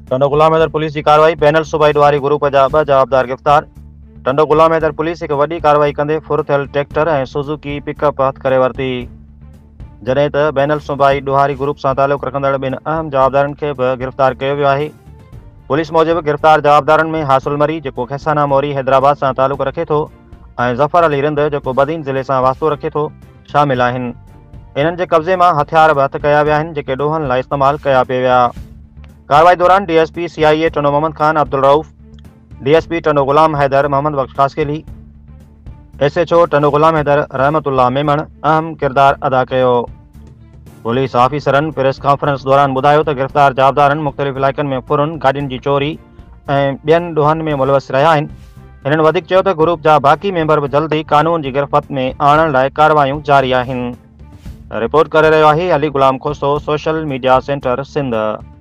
Tando Ghulam Haider police جي ڪارروائي، بين الصوبائي ڏوهاري گروپ جا ٻه جوابدار گرفتار. ٽنڊو غلام حيدر پوليس هڪ وڏي ڪارروائي ڪندي ڦر ٿيل ٽريڪٽر ۽ سوزوڪي پڪ اپ هٿ ڪري ورتي. جڏهن ته بين الصوبائي ڏوهاري گروپ سان تعلق رکندڙ ٻن اهم جوابدارن کي به گرفتار ڪيو ويو آهي. پوليس موجب گرفتار جوابدارن ۾ حاصل مري جيڪو کيسانا موري حيدرآباد سان تعلق رکي ٿو ۽ ظفر علي رند جيڪو بدين ضلعي سان واسطو رکي ٿو شامل آهن. انهن جي قبضي مان هٿيار به هٿ ڪيا ويا آهن جيڪي ڏوهن لاء استعمال ڪيا پئي ويا. ڪارروائي دوران D S P C I A Tando Muhammad Khan Abdul Rauf, D S P Tando Ghulam Haider Muhammad Bakhsh Khaskheli, S H O Tando Ghulam Haider Rahmat Ullah Memon اهم ڪردار ادا ڪيو. پوليس آفيسرن پريس ڪانفرنس دوران ٻڌايو ته گرفتار جوابدارن مختلف علائقن ۾ ڦرن، گاڏين جي چوري ۽ ٻين ڏوهن ۾ ملوث رهيا آهن. هنن وڌيڪ چيو ته گروپ جا باقي ميمبر به جلد ئي قانون جي گرفت ۾ آڻڻ لاء ڪارروايون جاري آهن. رپورٽ ڪري رهيو آهي Ali Ghulam Khoso, social media centre Sindh.